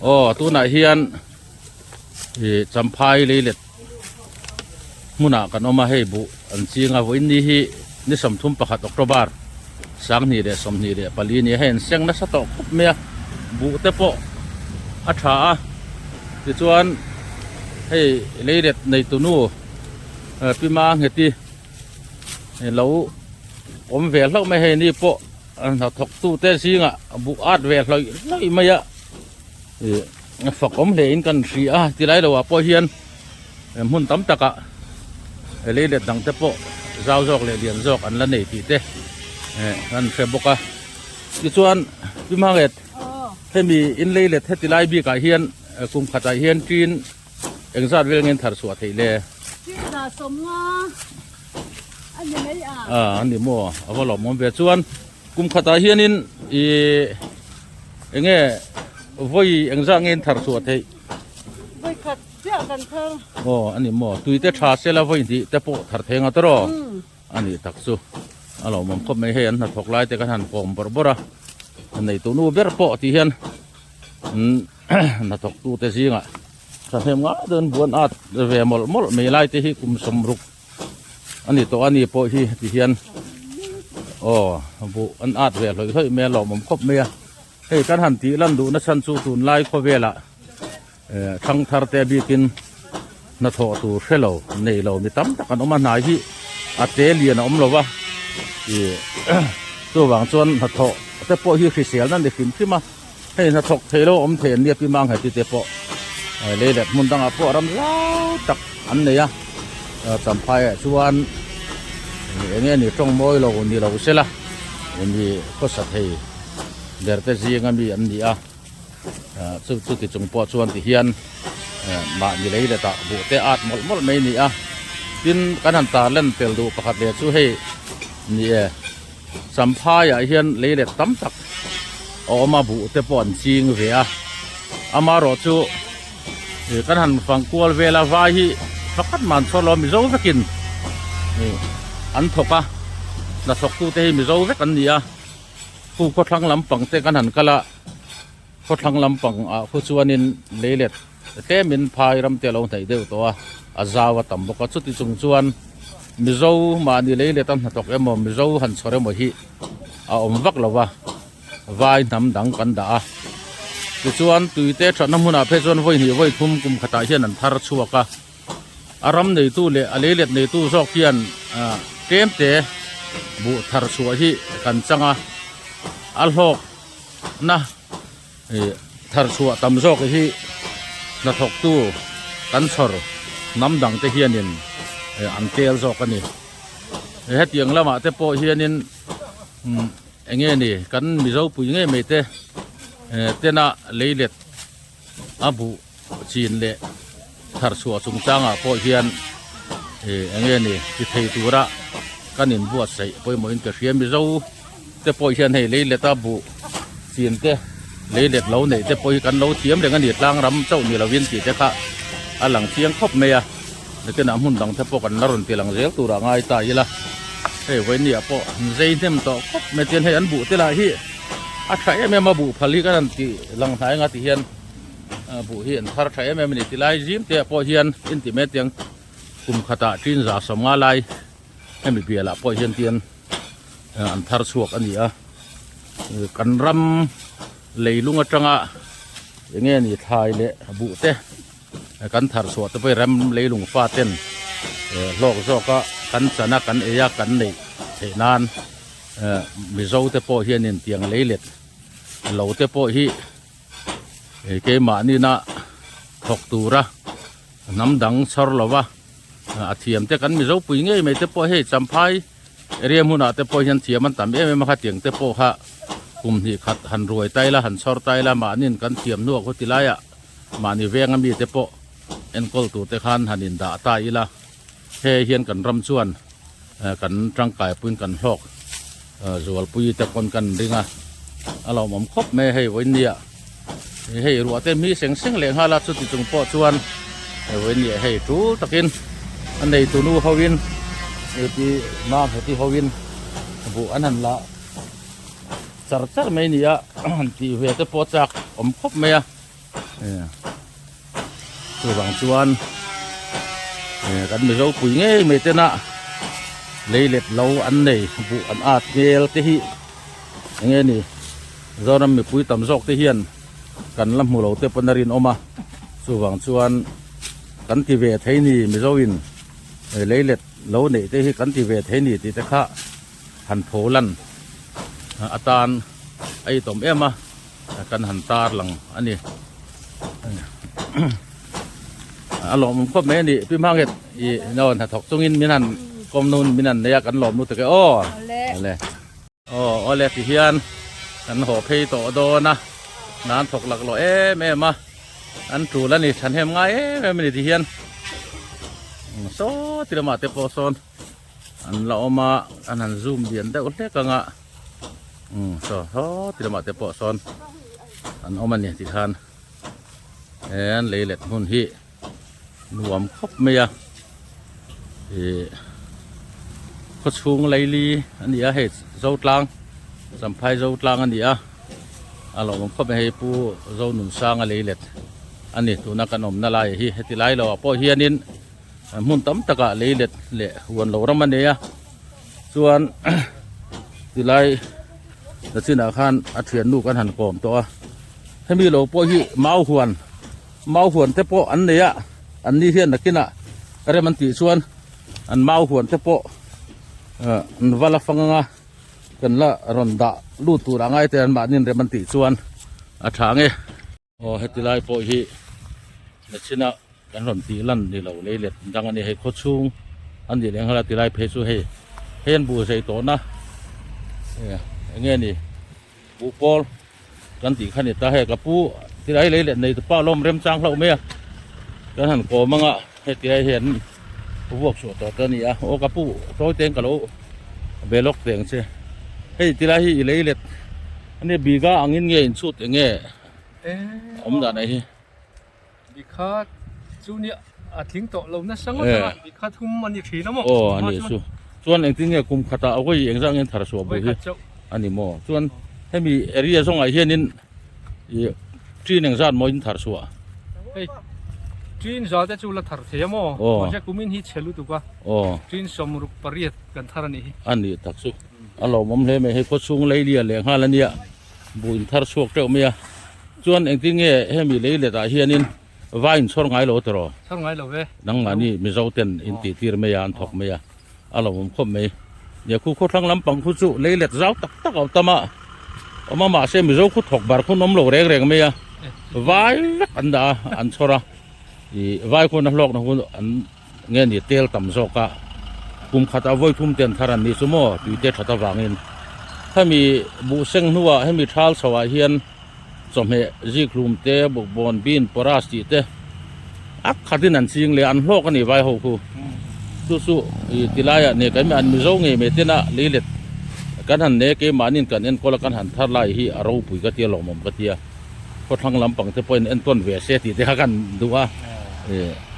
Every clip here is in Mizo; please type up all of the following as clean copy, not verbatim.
Aw tunah hian ih Champhai leilet hmunah kan awm a hei buh an ching a vawiin ni hi ni 31 October 2024 a ni a hei an seng nasa tawh khawp mai a buh te pawh a tha a tichuan hei leilet neitunu Pi Mangheti lo awm ve hlauh mai hei ni pawh hnathawk tute zingah buh at ve hlawih hlawih mai a ih fak awm hle in kan hria a tilai lo ah pawh hian hmun tam takah leilet dang te pawh zau zawk leh lian zawk an la nei tih te kan hre bawk a tichuan Pi Manget hemi in leilet heti lai bikah hian kum khatah hian tin Engzat vel ngen thar chhuah theih le? China sawmnga a ni mai a. A ani maw a va lawmawm ve chuan kum khatah hianin i enge vawi engzat nge in thar chhuah theih? Vawi khat chiah kan thar. Aw ani maw tui te tha sela vawi hnih te pawh thar thei ang tawh a nih tak chu a lawmawm khawp mai hei an hnathawk lai te khan han kawm bawrh bawrh a neitu nu ber pawh tih hian hnathawk tute zingah thahnem ngai dawn buan at ve mawlh mawlh mai lai te hi kum sawmruk a ni tawh a ni pawh hi ti hian aw buh an at ve hlawih hlawih mai a lawmawm khawp mai a hei kan han tih lan duhna chhan chu tunlai khawvelah eh thangthar te bikin hnathawh tur hre lo nei lo mi tam tak an awm a hnai hi a te lian a awm lo va ih chuvang chuan hnathawh te pawh hi hriselna a ni hrim hrim a. Hei hnathawk thei lo awm thei an nia pi mang heti te pawh lei leh hmun dangah pawh ram zau tak an nei a champhai ah chuan eng nge ni tawng mawi lo ni lo sela mi khawsa thei ber te zinga mi an ni a chu chuti chung pawh chuan ti hian mahni lei let ah buh te at mawlh mawlh mai a ni a tin kan han tar len tel duh pakhat leh chu hei ni e. Champhai ah hian lei let tam tak a awm a buh te pawh an ching ve a amaherawh chu ih kan han fang kual vel a vai hi pakhat mah an chhuak lo a mizo vekin ih an thawk a hnathawk tute hi mizo vek an ni a khu khawthlang lampang te kan han kal a khawthlang lampang ah khu chuanin lei let Tlemin phai ram te a lo hnaih deuh tawh a, a zau a tam bawk a, chuti chung chuan Mizo mahni lei let a hnathawk emaw Mizo han chhawr emaw hi a awm vak lo va, vai hnam dang kan dah a. Tichuan tuite thatna hmunah phei chuan vawi hnih vawi thum kum khatah hian an thar chhuak a, a ram neitu leh a lei let neitu zawk hian tlem te buh thar chhuah hi kan chang a, a hlawkna. Ih thar chhuah tam zawk hi hnathawktu kan chhawr hnam dang te hianin an tel zawk a ni. Hetiang lamah te pawh hianin umm eng nge ni kan Mizo pui ngei mai te tena leilet a buh chin leh thar chhuah chungchangah pawh hian ih eng nge ni ti thei tura kan inbuatsaih pawimawhin ka hria Mizo te pawh hian hei leilet a buh chin te leilet lo neih te pawh hi kan lo thiam reng a ni tlang ram chauh ni lovin tih te kha a lang chiang khawp mai a nakinah hmun dang te pawh kan la rawn ti lang zel turah ngai ta ila hei vawinia pawh an zei hnem tawh khawp mai chuan hei an buh te lah hi a tha em em a buh phal hi kan han tih lang hnai anga ti hian buh hi an thar tha em em a ni tilai zim te ah pawh hian inti mai tiang kum khatah tin za sawmnga lai hemi bialah pawh hian tian an thar chhuak a ni a kan ram leilung atanga eng nge ni thlai leh buh te kan thar chhuah te pawh ram leilung fa ten hlawk zawk a kan chan a kan ei a kan neih theih nan mizo te pawh hianin tiang leilet lo te pawh hi keimahni na thawk tura hnam dang chhawr lova a thiam te kan mizo pui ngei mai te pawh hei champhai area hmunah te pawh hian thiam an tam em em a khatiang te pawh kha kum hnih khat han ruai tai la han chhawr tai la mahniin kan thiam hnuah khaw ti laiah mahni venga mi te pawh enkawl tur te khan han indah ta ila he hian kan ram chuan kan tangkai puiin kan hlawk zualpui te pawn kan ring a a lawmawm khawp mai a hei vawinia hei ruah te mi seng seng leh nghal a chuti chung pawh chuan hei vawinia hei tul takin a neitu nu hoin ti mam heti hoin buh an han la char char mai a ni a han tih ve te pawh chak. awm khawp mai a chuvang chuan kan mizo pui ngei mai tena lei let lo an nei buh an at hmel te hi eng nge ni Zoram mipui tam zawk te hian kan la hmu lo te pawn a rinawm a chuvang chuan kan ti ve thei ni mizo in lei let lo neih te hi kan ti ve thei ni tih te kha han tho lan atan a itawm em a kan han tar lang a ni a lawmawm khawp mai a ni pi hmanghet i no hnathawk chungin min han kawm nun min han nei a kan lawm lutuk e aw awle aw awle ti hian kan haw phei tawh dawn a nan thawk lak lawh em em a an tul a ni thahnem ngai em em a ni ti hian saw ti lamah te pawh sawn an la awm a an han zoom lian deuh hlek ang a umm saw saw ti lamah te pawh sawn an awm a ni ti khan he an lei let hmun hi nuam khawp mai a ih khawchhung laili a ni a hei Zotlang Champhai Zotlang a ni a a lawmawm khawp mai hei Pu Zonunsanga lei let a ni tuna kan awmna lai hi heti lai lo ah pawh hianin. Hmun tam takah lei let leh huan lo ram a nei a chuan tilai nachinah khan a thiannu kan han kawm tawh a hemi lo pawh hi mau huan mau huan te pawh an nei a an ni hian nakinah rem an tih chuan an mau huan te pawh ah an va la fang anga kan la rawn dah lut tur a ngai te an mahni rem an tih chuan a tha ang e. Aw heti lai pawh hi nachina kan rawn tih lan ni lo lei let dang a ni hei khawchhung a nih leh nghal a ti lai phei chu hei hei an buh zei tawhna eng nge ni buh pawl kan tih kha ni ta hei ka pu ti lai lei let nei pa lawm remchang hlauh mai a kan han kawm anga heti lai hian vuak chhuah tawh te a ni a aw ka pu tawi teng ka lo be lawk teng che hei ti lai hi i lei let a nia biga angin nge inchhut eng nge. Awm dan ah hi. Bikha chu nia a tling tawh lo nasa ngawt a bikha thum a ni thin a maw. Aw a ni chu. Chuan engtin nge kum khatah a vawi engzah nge thar suah bu hi a ni maw. Chuan hemi area zawngah hianin ih ṭin engzat maw in thar suah. Hei ṭin za te chu la thar thei a maw. Mahse kumin hi chhe lutuk a. Ṭin 68 kan thar a nih hi. A nih tak chu. A lawmawm hle mai hei khawchhung leilia leh nghal a nia. Buh in thar chhuak teuh mai a, chuan engtin nge hemi lei let ah hianin vai in chhawr ngai lo tiraw? Chhawr ngai lo ve. Nangmahni Mizo ten in tih tir mai a, an thawk mai a, a lo awm khawp mai. Nia khu khawthlang lampang khu chu lei let zau tak tak a awm tam a, awm a mahse Mizo khu thawk bar khun awm lo reng reng mai a, vai vek an dah a, an chhawr a, ih vai khuan a hlawkna hun an nge ni tel tam zawk a kum khat ah vawi thum ten thar an nih chu maw tui te that avangin hemi buh seng hnuah hemi thal chho ah hian chawhmeh zikhlum te bawkbawn bean porous tih te a khatin an ching leh an hlawk a ni vai ho khu chu chu ih ti laiah ne kan an mizo ngei mai tena leilet kan han ne keimahniin kan enkawl a kan han thar lai hi a ropui ka tia lawmawm ka tia. Khawthlang lampang te pawhin enkawn ve se tih te kha kan duh a,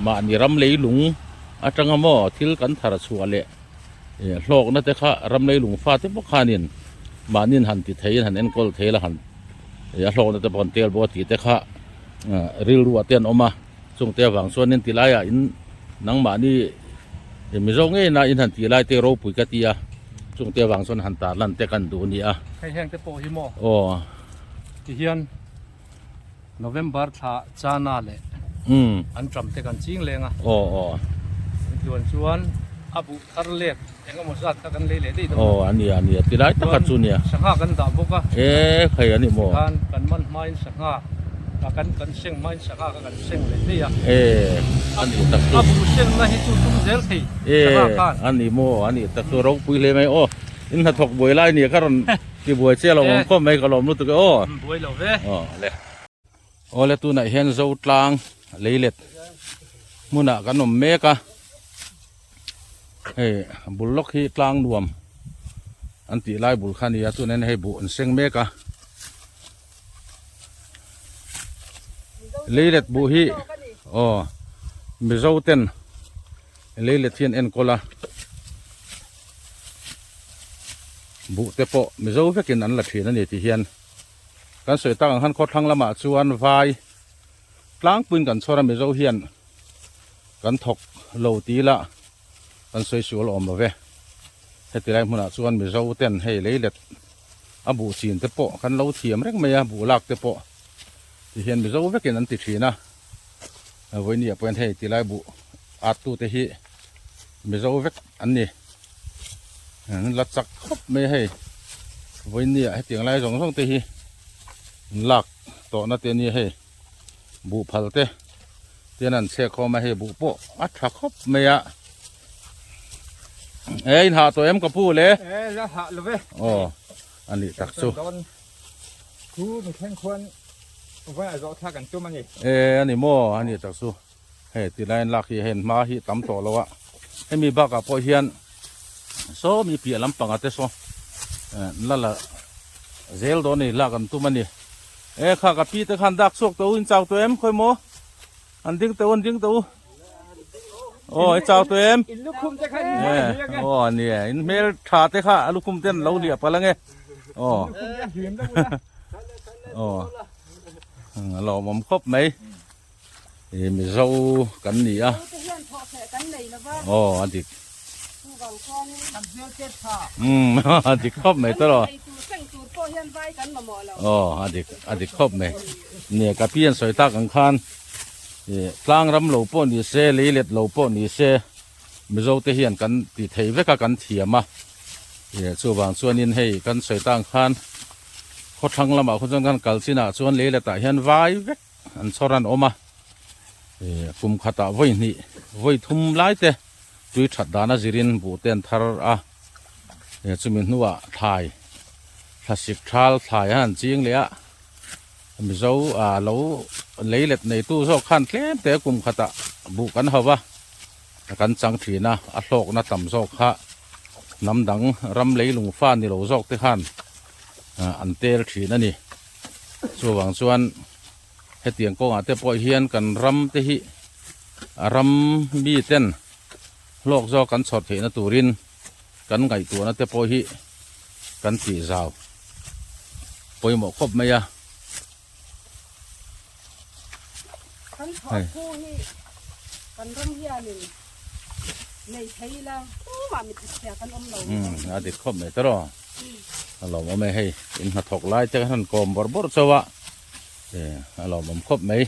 mahni ram leilung atanga maw thil kan thar chhuah leh hlawkna te kha ram leilung fate bawk khanin mahniin han ti theiin han enkawl thei la han a hlawkna te pawh an tel bawk a tih te kha rilru ah te an awm a, chungte avang chuanin ti laiah in nangmahni Mizo ngeina in han tih lai te ropui ka ti a, chungte avang chuan han tarlan te kan duh a ni a. Hei heng te pawh hi maw? Aw. Tihian November thla chana leh an ṭam te kan ching leng a. Aw aw. Chuan chuan a buh thar lek eng emaw zat kha kan lei leh daih dawn a. Aw a nia a nia ti lai tak a chu nia. Sangha kan dah bawk a. E khai a ni maw. Tikhan kan man hmain sangha kan kan seng hmain sangha kha kan seng leh daih a. E a ni tak chu. A buh sengna hi chu tum zel thei sangha khan. E a ni maw a ni tak chu ropui hle mai aw. In hnathawk buai lai nia ka rawn Ti buai che lo awm khawp mai ka lawm lutuk e aw. Buai lo ve. Aw le. Aw le tunah hian zo tlang lei let hmunah kan awm mek a. Hei bul lawk hi tlang nuam an tih lai bul kha a ni a tunah hian hei buh an seng mek a. Lei let buh hi aw Mizo ten lei let hi an enkawl a. Buh te pawh Mizo vekin an la thin a ni ti hian Kan sawi tak ang khan khawthlang lamah chuan vai tlangpuiin kan chhawr a Mizo hian kan thawk lo ti ila kan sawi sual awm lo ve. Heti lai hmunah chuan Mizo ten hei leilet a buh chin te pawh kan lo thiam reng mai a, buh lak te pawh ti hian Mizo vekin an ti thin a. Vawinia pawhin hei ti lai buh at tute hi Mizo vek an ni. An la chak khawp mai a hei. Vawinia hetiang lai zawng zawng te hi an lak tawhna te a nia hei. Buh phal te ten an chhek khawm a hei buh pawh a tha khawp mai a. E in hah tawh em ka pu le? E la hah lo ve. Aw a nih tak chu. Thu mi thleng khuan vawi a zawh thlak an tum a ni. E a ni maw a nih tak chu. Hei ti lai an lak hi hei hma hi tam tawh lo a hemi bakah pawh hian saw mi piah lampangah te saw la la zel dawn a ni lak an tum a ni e kha ka pi te khan dak chhuak tawh u in chau tawh em khawi maw an ding tawh u an ding tawh u aw i chau tawh em aw a ni e in hmel tha te kha a lukhum ten lo hliah palh ange aw aw a lawmawm khawp mai. Ih Mizo kan ni a. Aw a dik. Umm a dik khawp mai tawh rawh. Aw a dik a dik khawp mai. Nia ka pi an sawi tak ang khan ih tlang ram lo pawh ni se lei let lo pawh ni se Mizo te hian kan ti thei vek a kan thiam a. Ih chuvang chuanin hei kan sawi tak ang khan khawthlang lamah khaw chuan kan kal chinah chuan lei letah hian vai vek. An chhawr an awm a, ih kum khatah vawi hnih vawi thum lai te tui that dana zirin buh te an thar a, ih chumi hnuah thlai thlasik thal thlai an han ching leh a, Mizo ah lo lei let neitu zawk khan tlem te kum khatah buh kan ho va, kan chang thin a, a hlawkna tam zawk kha hnam dang ram leilung fa ni lo zawk te khan an tel thin a ni. Chuvang chuan hetiang kawngah te pawh hian kan ram te hi a ram mi ten hlawk zawk kan chhawr theihna turin kan ngaihtuahna te pawh hi kan tih zau pawimawh khawp mai a. Kan thawh thu hi kan ram hianin nei thei ila tumah mit chhia kan awm lo. Umm a dik khawp mai tawh a. A lawmawm e hei in hnathawk lai te khan han kawm bawrh bawrh chauh a, a lawmawm khawp mai.